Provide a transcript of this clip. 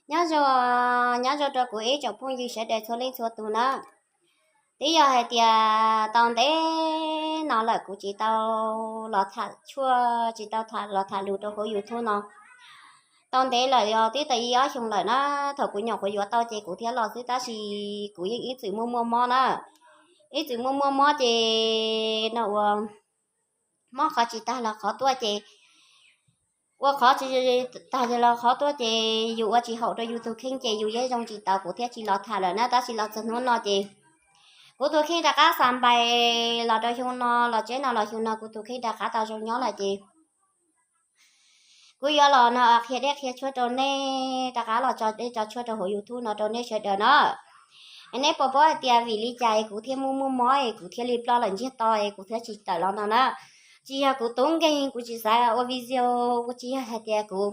Nyob zoo, nyob zoo rau kuv ib tsoom phooj ywg sawv daws txhua leej txhua tus na. Twb yog hais tias tau ntev no lawm kuv tsis tau los tham tshuaj, tsis tau los tham lus rau hauv YouTube no. Tau ntev lawm, yog twb tau ib ob xyoo lawm na. Thaum kuv nyuam qhuav yuav tau ces kuv thiaj los xwb, tab sis kuv yeej ib txwm muaj muaj mob na. Ib txwm muaj muaj mob ces no ua mob qhov tsis tag los qhov tuaj ces, ua qhov tsis tag los qhov tuaj ces yus ua tsis haum rau yus tus kheej ces yus yeej zoo tsis taus, kuv thiaj tsis los tham lawm na. Tab sis los txog hnub no ces kuv tus kheej rov qab xa npais los rau xyoo no, los tsheb no los xyoo no kuv tus kheej rov qab tau zoo nyob lawm ces kuv yuav los no qhia dej qhia tshuaj rau nej, rov qab los tso dej tso tshuaj rau hauv YouTube no rau nej sawv daws na. Neb puas paub hais tias vim li cas es kuv thiaj muaj muaj mob es kuv thiaj li ploj lawm ntsiag to es kuv thiaj tsis tawm los no na? Tsis yog kuv tub nkeeg kuv tsis xav ua video, kuv tsis yog hais tias kuv